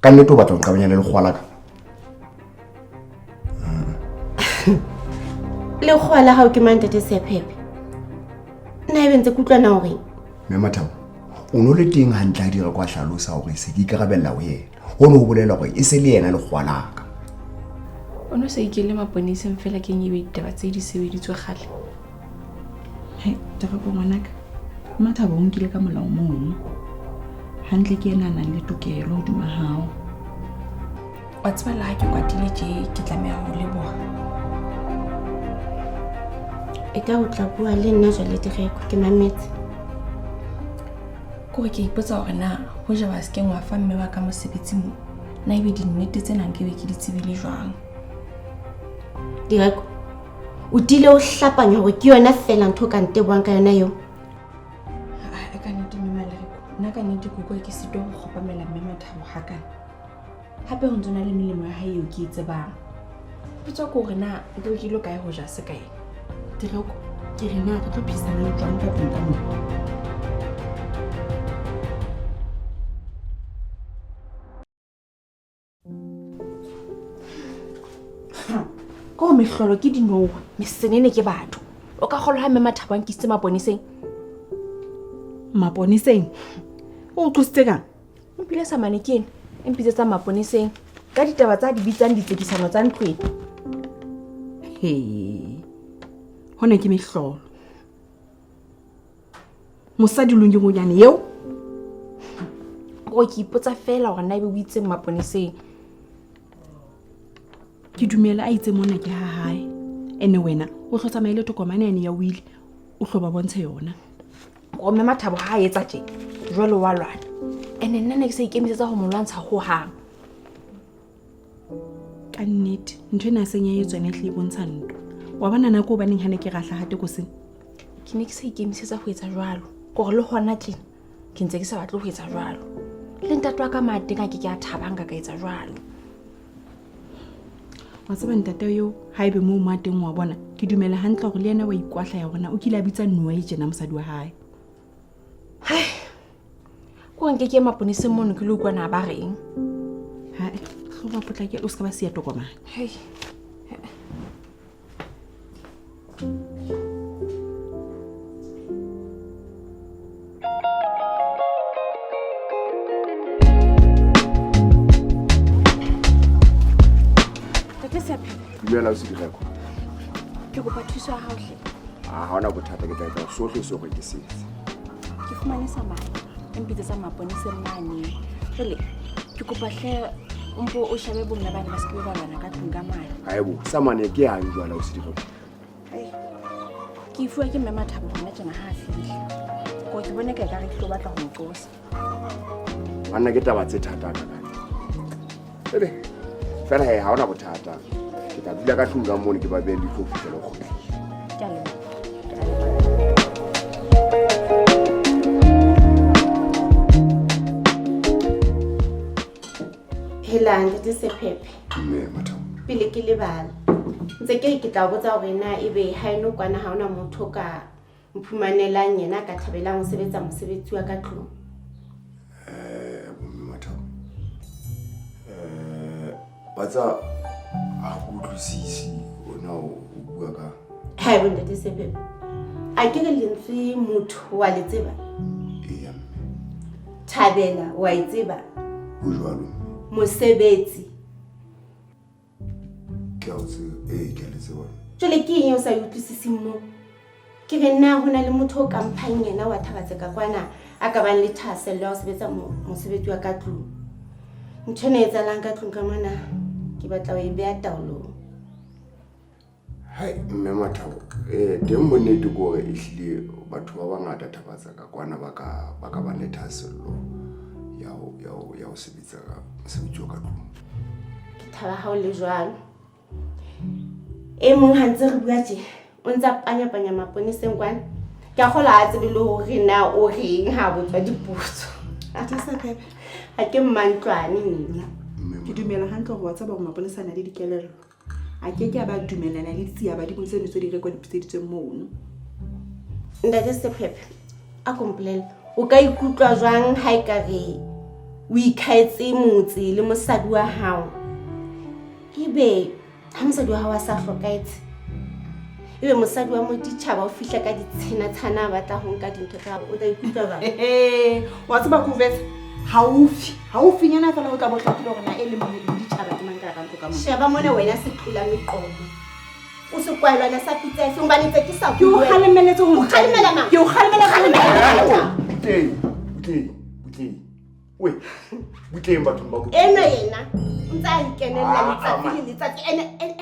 Ka nnete o batla ho nqabanya le lekgowa la ka? Lekgowa la hao ke mang ntate Sephephe? Nna ebe ntse ke utlwana horeng? Mme Mathabo, o no le teng hantle ha Direko a hlalosa hore se ke ikarabella ho yena. Hono ho bolela hore e se le yena lekgowa la ka. O no sa ikele maponeseng fela keng ebe ditaba tse di sebeditswe kgale? Hei, Direko ngwanaka, Mathabo o nkile ka molao mono. Hantle ke yena a nang le tokelo hodima hao. Wa tseba le ha ke kwatile tje ke tlameha ho leboha. E ka o tla bua le nna jwale Direko, ke mametse. Kore ke ipotsa hore na hoja wa se keng wa fa mme wa ka mosebetsi mo, na ebe dinnete tsena nkebe ke di tsebile jwang? Direko, o tiile o hlapanya hore ke yona feela ntho o ka ntebohang ka yona eo? Ah, ka nnete mme Malereko, nna ka nnete ke utlwa ke sitwa ho kgopamela mme Mathabo hakana. Hape ho ntso na le melemo ya hae eo ke e tsebang. Potso ke hore na nke ke ilo kae ho ja se kae? Direko, ke re na re tlo phisanang jwang ka tlung ka mona? Ko mehlolo ke dinowa, mesenene ke batho. O ka kgolwa ha mme Mathabo a nkisitse maponeseng? Maponeseng? O o qositse kang? O mphile samane ke ena, e mpitsetsa maponeseng ka ditaba tsa di bitsang ditsekisano tsa ntlo ena. He. Hona ke mehlolo. Mosadi lo ngonyane eo. Ko ke ipotsa fela hore na ebe o itseng maponeseng. Ke dumela a itse mona ke ha hae. Ene wena o hlo tsamaile tokomane yane ya wili o hlo ba bontshe yona. Gore mme Mathabo ha a etsa tje jwale wa lwana. Ene nna ne ke sa ikemisetsa ho mo lwantsha hohang. Ka nnete ntho ena seng ya etswa ene e hle e bontsha ntwa. Wa bona nako hobaneng ha ne ke rahla hate koseng? Ke ne ke sa ikemisetsa ho etsa jwalo. Kore le hona tjena ke ntse ke sa batle ho etsa jwalo. Le ntate wa ka mateng a ke ke a thaba nka ka etsa jwalo. Wa tseba ntate eo haebe moo mo a teng wa bona, ke dumela hantle hore le yena wa ikwahlaya hore na o kile a bitsa Noe tjena mosadi wa hae. Hai. Ko nke ke maponeseng mono ke lo utlwa na ba reng. Hai, hlo ba potlake o se ka ba siya tokomane. Hei. Dumela o se Direko. Ke kopa thuso ya hao hle. Ah, ha hona bothata ke tla etsa sohle se hore ke se etse. Ke fumane samane e mpitsetsa maponeseng mane. Jwale ke kopa hle o mpo o shebe bomme bane ba se ke be ba lwana ka tlung ka mane. Haebo, samane ke yang jwale o se Direko? Ke e fuwa ke mme Mathabo hona tjena ha a fihla. Ko ke bone ka ekare ke tlo batla ho mo qosa. Banna ke taba tse thata ka kae. Ebe fela he ha hona bothata. Ke tla dula ka tlung ka mone ke ba behe leihlo ho fihlela o kgutlile. Ke a leboha. Hela ntate Sephephe. Mme Mathabo. Pele ke lebala. Ntse ke re ke tla o botsa hore na ebe ha eno kwana ha hona motho o ka mphumanelang yena a ka thabelang ho sebetsa mosebetsi wa ka tlung. Bomme Mathabo. Wa tseba ha ke utlwisisi ona o bua ka. Haebo ntate Sephephe. A ke re lentswe motho wa le tseba? Eya mme. Thabela wa e tseba? Ho jwalo mme. Mosebetsi. Ke a o tseba. Ee, ke a le tseba. Jwale ke eng e o sa e utlwisiseng moo? Ke re na ho na le motho o ka mphang yena wa Thabatseka kwana a ka bang le thahasello ya ho sebetsa mosebetsi wa ka tlung. Ntho ena e etsahalang ka tlung ka mona ke batla ho e beha taolong. Hai, mme Mathabo, teng bonnete ke hore ehlile batho ba bangata Thabatseka kwana ba ka ba le thahasello ya ho sebetsa ka mosebetsi wa ka tlung. Ke thaba ha o le jwalo. E mong ha ntse re bua tje, o ntse a panya-panya maponeseng kwana. Ke a kgolwa ha a tsebe le hore na o reng ha a botswa dipotso. Sephephe. Ha ke mmantlwane nna. Ke dumela hantle hore wa tseba hore maponesa a na le dikelello. A ke ke a ba dumellana le ditsia badimo tseno tse di rekwa di bitseditsweng mono. Ntate Sephephe, a ko mpolelle, o ka ikutlwa jwang ha e ka re O ikhaetse motse le mosadi wa hao. Ebe ha mosadi wa hao a sa hlokahetse, ebe mosadi wa moditjhaba o fihla ka ditshenatshana a batla ho nka dintho tsa hao, o tla ikutlwa jwang? Wa tseba ke o jwetse, haufi, haufinyana feela ho tla bo hlakile hore na e leng moditjhaba ke mang ka hara ntlo ka mona. Sheba mona wena setlola meqomo. O sekwalwana sa pitsa efe hobane ntse ke sa Ke o bue. kgalemeletse ho O kgalemela mang? Ke o kgalemeletse ho Kgalemela mang? Butleng, butleng, butleng. Weh, butleng bathong ba Modimo. Enwa yena o ntse a nkenella Ah, letsatsi ah, le letsatsi.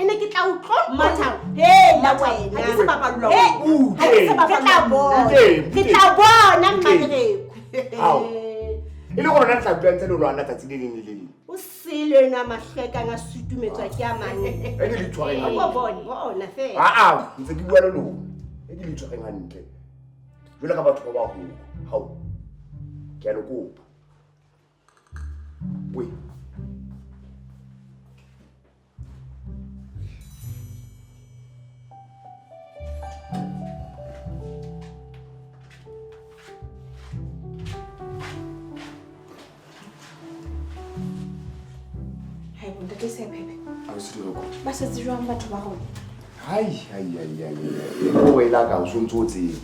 Ene ke tla o tlotla. Matha, Hela Matha, wena. ha ke sebapallwa He, wena. ha ke Butleng. sebapallwa Re tla nna. bona. Butleng, Re butleng. tla bona, Butleng. Mmalereko. Ao. E le gore nna le tla dula ntse le lwana tsatsi le leng le le leng. O sele enwa mahlwekang a sutumetswa ke a mang. E ke le itshwareng O hantle. bone, bona feela. Aa, ntse ke bua le lona. E ke le itshwareng hantle. Jwalo ka batho ba baholo. Hao. Ke a le kopa. Weh. Hai bo ntate Sephephe. Ausi Direko. Ba setse jwang batho ba rona? Hai, hai, hai, hai, hai. E le gore e la ka o sontse o tsebe.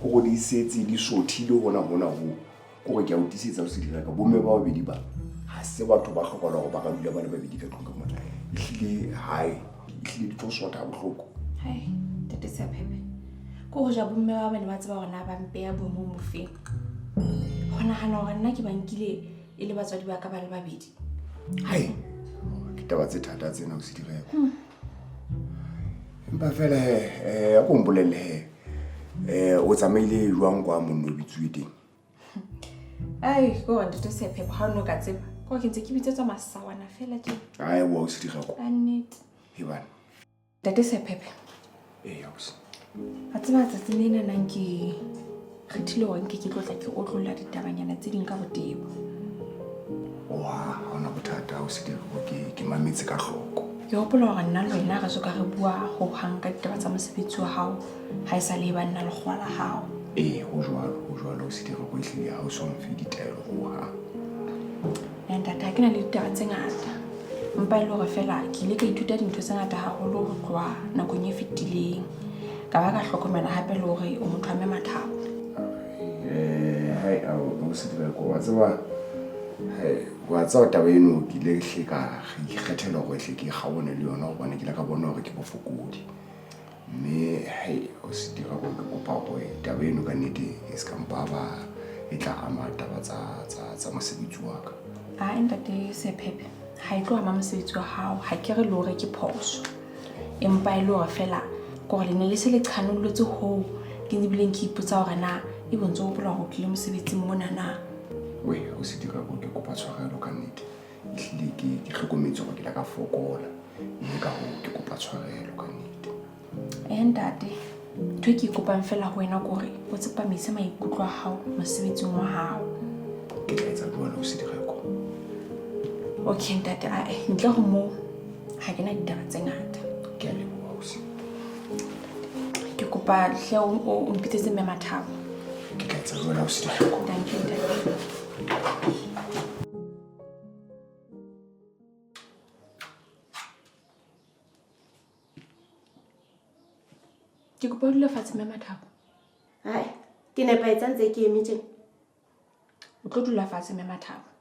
Ke gore di setse di sothile hona hona ho. Ke gore ke a o tiisetsa ausi Direko, bomme ba babedi ba ha se batho ba hlokahala hore ba ka dula ba le babedi ka tlung ka mona. Ehlile hai, ehlile di tlo sotha ha bohloko. Hai, ntate Sephephe. Ke hore ja bomme ba bane ba tseba hore na ba mpeya boemong bofeng. Ho nahana hore nna ke ba nkile e le batswadi ba ka ba le babedi. Hai, ke taba tse thata tsena ausi Direko. Empa feela he, a ko mpolelle he, o tsamaile jwang kwa monno o bitsuwe teng? Ai, ke hore ntate Sephephe ha o no ka tseba. Ke hore ke ntse ke bitsetswa masawana feela tje. Ai, wa ausi Direko. Ka nnete. He bana. Ntate Sephephe. Ee, ausi. Wa tseba tsatsing lena nang ke kgethile hore nke ke tlo tla ke otlolla ditabanyana tse ding ka botebo. Wa, ha hona bothata ausi Direko, ke mametse ka hloko. Ke hopola hore nna le wena re soka re bua hohang ka ditaba tsa mosebetsi wa hao ha e sa le e ba nna lekgowa la hao. Ee, ho jwalo, ho jwalo ausi Direko, ehlile ha o so mfe ditaelo hohang. Ya ntate, ha ke na le ditaba tse ngata. Empa e le hore feela ke ile ka ithuta dintho tse ngata haholo ho tloha nakong e fetileng. Ka ba ka hlokomela hape le hore o motho wa mme Mathabo. Hai, ausi Direko, wa tseba, hai, wa tseba taba eno ke ile hle ka ikgethela hore hle ke kgaone le yona hobane ke ile ka bona hore ke bofokodi. Mme hai, ausi Direko, ke kopa hore taba eno ka nnete e se ka mpa ba e tla ama taba tsa mosebetsi wa ka. Ai, ntate Sephephe, ha e tlo ama mosebetsi wa hao, ha ke re le hore ke phoso. Empa e le hore feela ke hore le ne le se le qhanolletse hoo ke ebileng ke ipotsa hore na e bontse o hopola hore o tlile mosebetsing mona na. Weh, ausi Direko, ke kopa tshwarelo ka nnete. Ehlile ke hlokometse hore ke ile ka fokola, mme ka hoo ke kopa tshwarelo ka nnete. Eh, ntate, ntho e ke e kopang feela ho wena ke hore o tsepamise maikutlo a hao mosebetsing wa hao. Ke tla etsa jwalo, ausi Direko. Okay, ntate, ae, ntle ho moo ha ke na ditaba tse ngata. Ke a leboha, ausi. Ke kopa hle o mpitsetse mme Mathabo. Ke tla etsa jwalo, ausi Direko. Thank you, ntate. Ke kopa o dule fatshe mme Mathabo. Hai, ke nepahetse ntse ke eme tjena. O tlo dula fatshe mme Mathabo.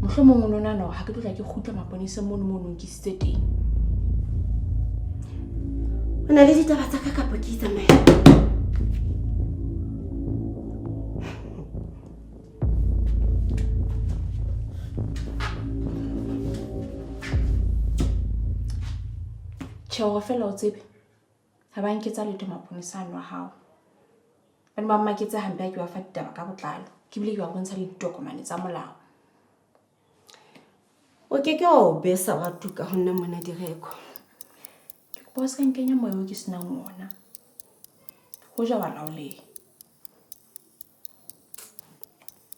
Mohlomong o no nahana hore ha ke tlo tla ke kgutla maponeseng mono moo o no nkisitse teng. O na le ditaba tsa ka kapa ke itsamaye? Tjhe, hore feela o tsebe, ha ba nketsa letho maponesa ano a hao. Ba ne ba mmaketse hampe ha ke ba fa ditaba ka botlalo, ke bile ke ba bontsha le ditokomane tsa molao. O ke ke wa o besa wa tuka ho nna mona Direko. Ke kopa o se ka nkenya moya oo ke senang ona. Hoja wa laoleha.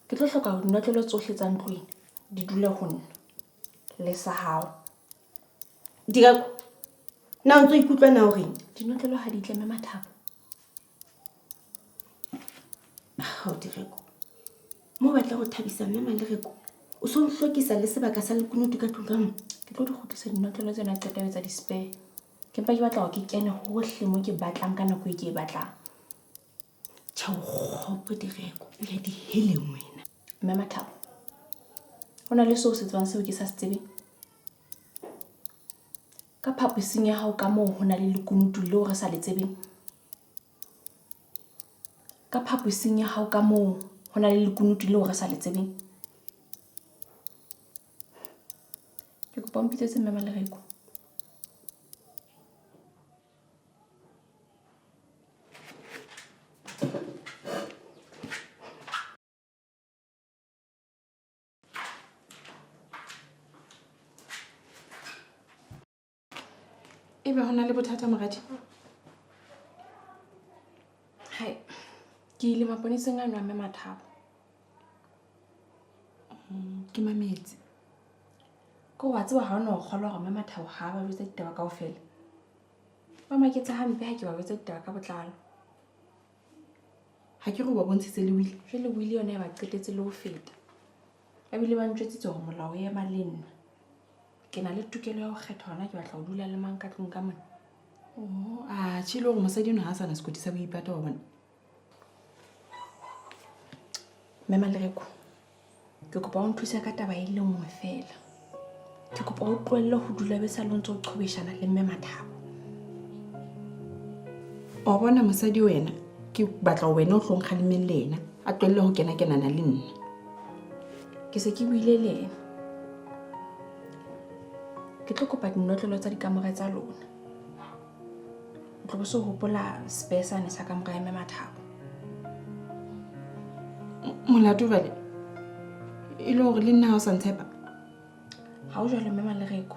Ke tlo hloka hore dinotlolo tsohle tsa ntlo ena di dule ho nna le sa hao. Direko, na o ntso ikutlwa na o reng? Dinotlolo ha di tle mme Mathabo. Hao Direko. Mo batla go thabisa mme Malereko. O so nhlokisa le sebaka sa lekunutu ka tlung ka mo. Ke tlo di kgutlisa dinotlolo tsena qeta ho etsa di-spare. Ke mpa ke batla hore ke kene hohle mo ke batlang ka nako e ke e batlang. Tjhe, o kgopo Direko, o ya diheleng wena. Mme Mathabo, ho na le seo o se tsebang seo ke sa se tsebeng? Ka phaposing ya hao ka moo ho na le lekunutu leo re sa le tsebeng? Ka phaposing ya hao ka moo ho na le lekunutu leo re sa le tsebeng? Ke kopa o mpitsetse Mme Malereko. Ebe ho na le bothata moradi? Hai, ke ile maponeseng ano a Mme Mathabo. Ke mametse. Ko wa tseba ha o no kgolwa hore Mme Mathabo ha ba jwetsa ditaba kaofela. Ba maketse hampe ha ke ba jwetsa ditaba ka botlalo. Ha ke re o ba bontshitse le wili? Jwale wili yona e ba qetetse le ho feta. Ba bile ba ntjwetsitse hore molao o ema le nna. Ke na le tokelo ya ho kgetha hona ke batla ho dula le mang ka tlung ka mona. Oh, a tjhe le hore mosadi enwa ha a sa na sekoti sa boipato wa bona. Mme Malereko, ke kopa o nthuse ka taba e le nngwe feela. Ke kopa o tlohelle ho dula be sa le ntse o qhobeshana le Mme Mathabo. O bona mosadi wena, ke batla wena o tlo nkgalemeng le yena, a tlohelle ho kena-kenana le nna. Ke se ke buile le yena. Ke tlo kopa dinotlolo tsa dikamore tsa lona. O tlo bo so hopola spare sane sa kamore ya Mme Mathabo. Molato jwale e le hore le nna ha o sa ntshepa? Ha o jwalo Mme Malereko.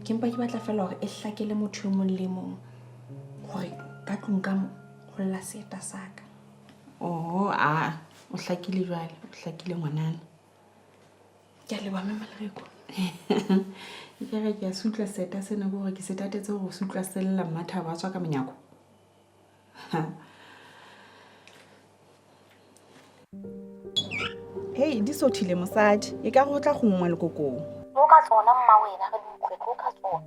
Ke mpa ke batla feela hore e hlakele motho e mong le mong hore ka tlung ka mo ho lla seeta sa ka. Oh, a, o hlakile jwale, o hlakile ngwanana. Ke a leboha Mme Malereko. Ke re ke a se utlwa seeta sena ke hore ke se tatetse hore o se utlwa se lla Mmathabo a tswa ka monyako. Hei, di sothile mosadi, e ka re ho tla kgongwa lekokong. Tlo ka tsona mma wena re di utlwe, tlo ka tsona.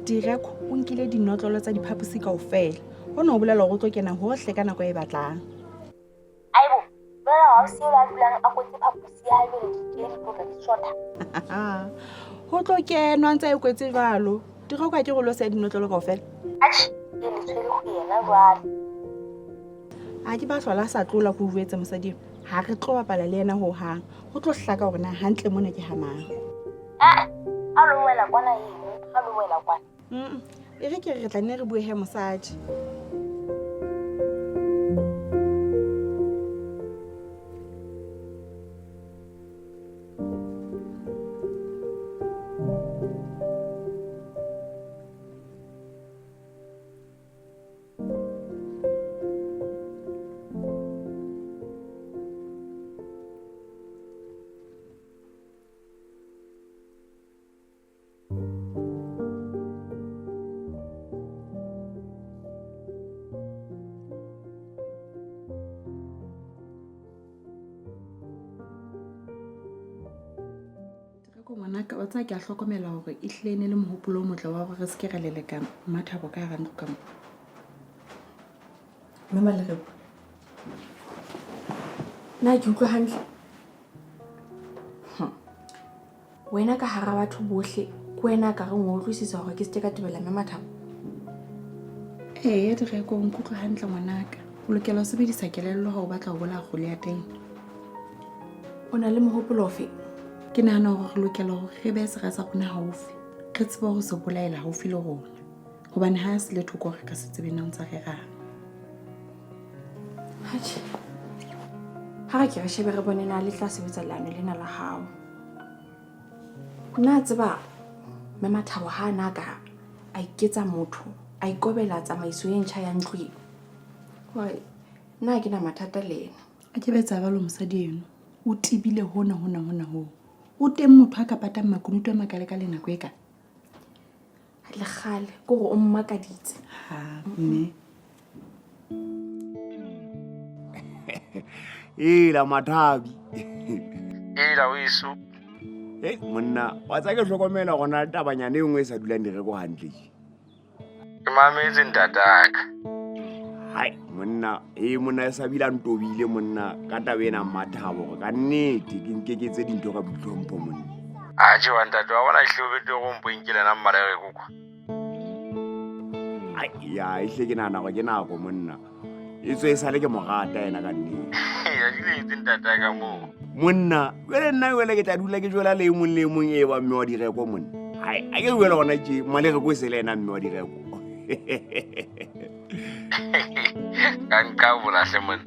Direko o nkile dinotlolo tsa diphaposi kaofela. Hona ho bolela hore o tlo kena hohle ka nako e batlang. Aibo, bolela ha o siyo a dulang a kwetse phaposi ya hae jwale di ke di tlotla di sotha. Ho tlo kenwa ntse a e kwetse jwalo. Direko ha ke re o lo siya dinotlolo kaofela. Atjhe, ke le tshwere ho yena jwale. A ke ba hlola a sa tlola ke o jwetse mosadi eno. Ha re tlo bapala le yena hohang. Ho tlo hlaka hore na hantle mona ke ha mang. Ah, a lo wela kwana eno, a lo wela kwana. E re ke re tla nne re bue he mosadi. Ngwanaka, wa tseba ke a hlokomela hore e hlile e ne le mohopolo o motle wa hore re se ke ra leleka Mmathabo ka hara ntlo ka mo. Mme Malereko, na ke utlwa hantle? Wena ka hara batho bohle, ke wena ka reng o utlwisisa hore ke se ke ka tebela Mme Mathabo? Eya, Direko, o nkutlwa hantle ngwanaka. O lokela ho sebedisa kelello ha o batla ho bolaya kgolo ya teng. O na le mohopolo ofe? Ke nahana hore re lokela hore re behe sera sa rona haufi, re tsebe ho se bolaela haufi le rona. Hobane ha se le thoko re ka se tsebe na o ntsa rerang. Atjhe. Ha re ke re shebe re bone na le tla sebetsa leano lena la hao. Nna tseba Mme Mathabo ha a na ka a iketsa motho, a ikobela tsamaiso e ntjha ya ntlo eo. Hore nna ha ke na mathata le yena. A ke be tsaba lo mosadi eno. O tebile hona hona hona ho. O teng motho a ka patang makunutu a makale ka le nako e ka. Le kgale, ke hore o mmakaditse. Ha, mme. Ela Mathabi. Ela weso. Hey monna, wa tsa ke hlokomela gona tabanyana e nngwe e sa dulang direko hantle ke. Ke mametse ntataka. Hai monna, e monna e sa bile a ntobile monna ka taba ena Mmathabo gore ka nnete ke nke ke etse dintho ka boitlhompho monna. Atjhe wa ntate wa bona ehlile o betere o mpo nkile nna Mmalereko kwa. Ai ya ehlile ke nahana gore ke nako monna. E tswe e sale ke mo rata yena ka nnete. Ya di le etse ntataka moo. Monna, jwale nna jwale ke tla dula ke jwela le e mong le e mong e ba mme wa direko monna. Hai, a ke jwale gona tje Mmalereko e se le yena mme wa direko. Ka nka bolahle monna.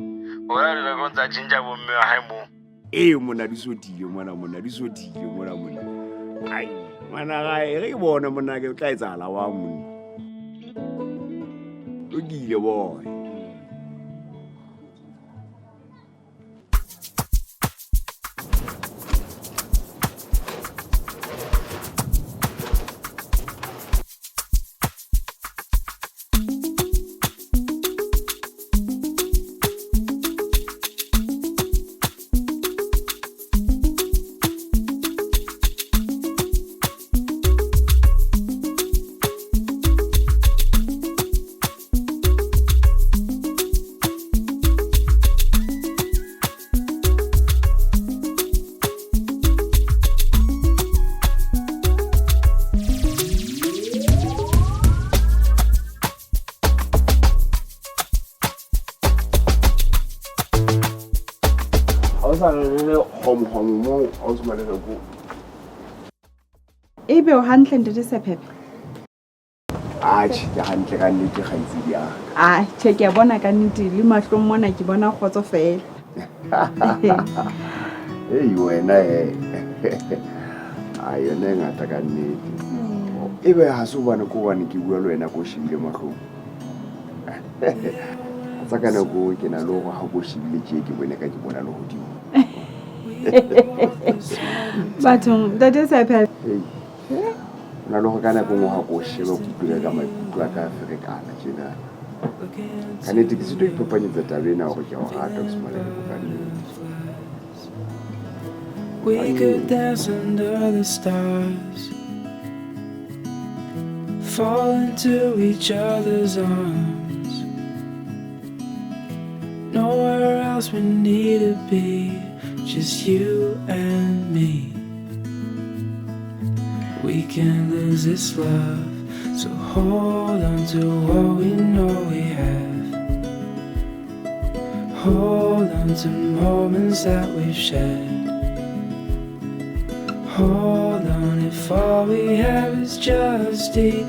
Bona direko ntsa tjhentjha bo mme wa hae moo. Ee monna di sotile mona monna di sotile mona monna. Ai ngwana gae re ke bone monna ke tla etsahala wa monna. Lokile boy. Ebe o hantle ntate Sephephe? Atjhe, ke hantle ka nnete kgaitsedi ya ka. Ah, tjhe ke a bona ka nnete le mahlong mona ke bona kgotso fela. Ei wena he. A yona e ngata ka nnete. Ebe ha se hobane ke hobane ke bua le wena ko shebile mahlong. Tsa ka nako ke na le hore ha ko shebile tje ke bone ka ke bona le hodimo. Bathong, ntate Sephephe. Ei. Na le hore ka nako nngwe ha ko shebe ke utlwe ka maikutlo a ka a ferekana tjena. Ka nnete ke sitwa ho iphapanyetsa taba ena hore ke a o rata ausi Malereko ka nnete. We could dance under the stars, fall into each other's arms. Nowhere else we need to be, just you and me. We can't lose this love, so hold on to what we know we have. Hold on to moments that we've shared. Hold on, if all we have is just each